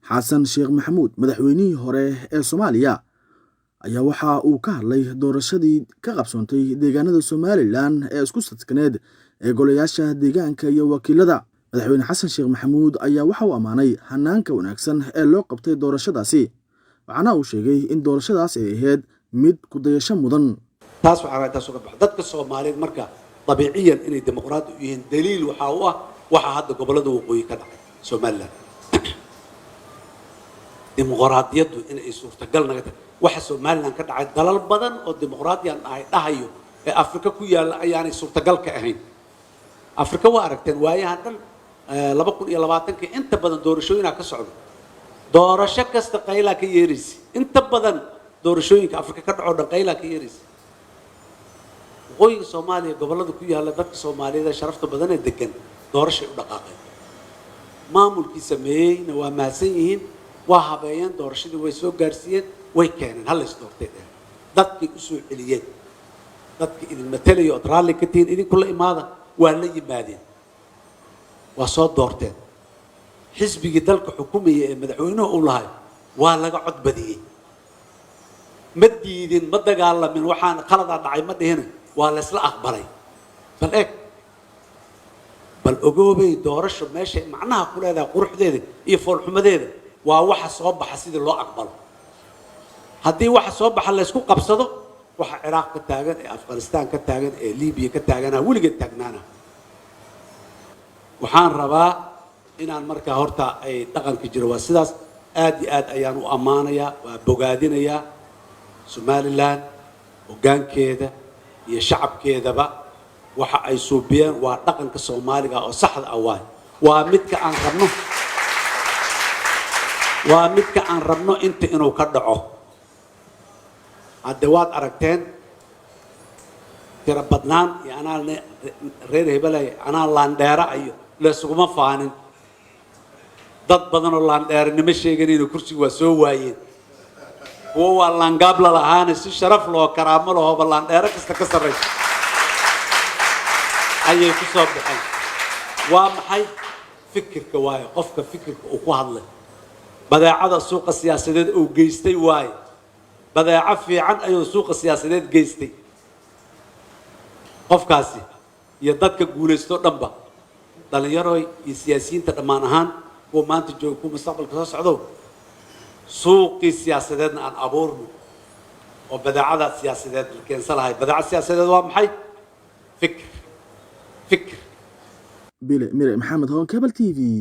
Xasan Sheekh Maxamuud, madaxweynihii hore ee Soomaaliya, ayaa waxa uu ka hadlay doorashadii ka qabsoontay deegaanada Somaliland ee isku sadkaneed ee golayaasha deegaanka iyo wakiilada. Madaxweyne Xasan Sheekh Maxamuud ayaa waxa uu ammaanay hanaanka wanaagsan ee loo qabtay doorashadaasi, waxaana uu sheegay in doorashadaas ay ahayd mid ku dayasho mudan. Taas waxaa rabaa intaas uga baxo. Dadka Soomaaliyeed marka dabiiciyan inay dimuqraadi u yihiin daliil waxaa u ah waxaa hadda gobollada waqooyi ka dhacay, Somaliland. Dimuqraadiyaddu in ay suurtagal naga tahay waxa Somaliland ka dhacay, dalal badan oo dimuqraadiyan ahay dhahayo ee Afrika ku yaalla ayaanay suurtagal ka ahayn. Afrika waa aragteen waayahan dhan, 2020-kii inta badan doorashooyinaa ka socda. Doorasho kasta qaylaa ka yeeraysa. Inta badan doorashooyinka Afrika ka dhacoo dhan qaylaa ka yeeraysa. Waqooyiga Soomaaliya, gobollada ku yaalla, dadka Soomaaliyeed ee sharafta badan ee degan doorashay u dhaqaaqeen. Maamulkii sameeyeyna waa mahadsan yihiin, waa habeeyeen doorashadii, way soo gaarsiiyeen, way keeneen. Hal lays doortay dheh, dadkay u soo celiyeen. Dadka idin matalaya ood raalli ka tihiin idinku la imaada. Waa la yimaadeen, waa soo doorteen. Xisbigii dalka xukumaya ee madaxweynuhu uu lahay waa laga cod badiyey. Ma diidin, ma dagaalamin, waxaan khaladaa dhacay ma dhihina, waa laysla aqbalay. Bal eeg, bal ogoobay, doorasho meeshay macnaha ku leedahay, quruxdeeda iyo foolxumadeeda waa waxa soo baxa sidii loo aqbalo. Haddii waxa soo baxa laysku qabsado, waxa Ciraaq ka taagan ee Afghanistan ka taagan ee Libiya ka taagana weligeed taagnaana. Waxaan rabaa inaan markaa horta ay dhaqanka jiro waa sidaas. Aad iyo aad ayaan u ammaanayaa, waa bogaadinayaa Somaliland hoggaankeeda iyo shacabkeedaba. Waxa ay suubiyeen waa dhaqanka Soomaaliga oo saxda ah. Waay, waa midka aan rabno, waa midka aan rabno inta inuu ka dhaco. Hadde waad aragteen tiro badnaan iyo anaa reer hebelay, anaa laandheera iyo laysuguma faanin. Dad badan oo laandheeranimo sheeganayna kursiga waa soo waayeen. Kuwo waa laangaab la lahaana si sharaf loo karaamo lahooba laandheero kasta ka sarraysa ayay ku soo baxeen. Waa maxay fikirka? Waaye qofka fikirka uu ku hadlay, badeecada suuqa siyaasadeed uu geystay. Waaye badeeco fiican ayuu suuqa siyaasadeed geystay qofkaasi iyo dadka guulaysto dhanba. Dhallinyaroy iyo siyaasiyiinta dhammaan ahaan, kuwa maanta jooga, kuwa mustaqbalka soo socdow, suuqii siyaasadeedna aan abuurno oo badeecada siyaasadeed la keensan lahay. Badeeca siyaasadeed waa maxay? Fikir, fikir. Bile Mire Maxamed, Horn Cable TV.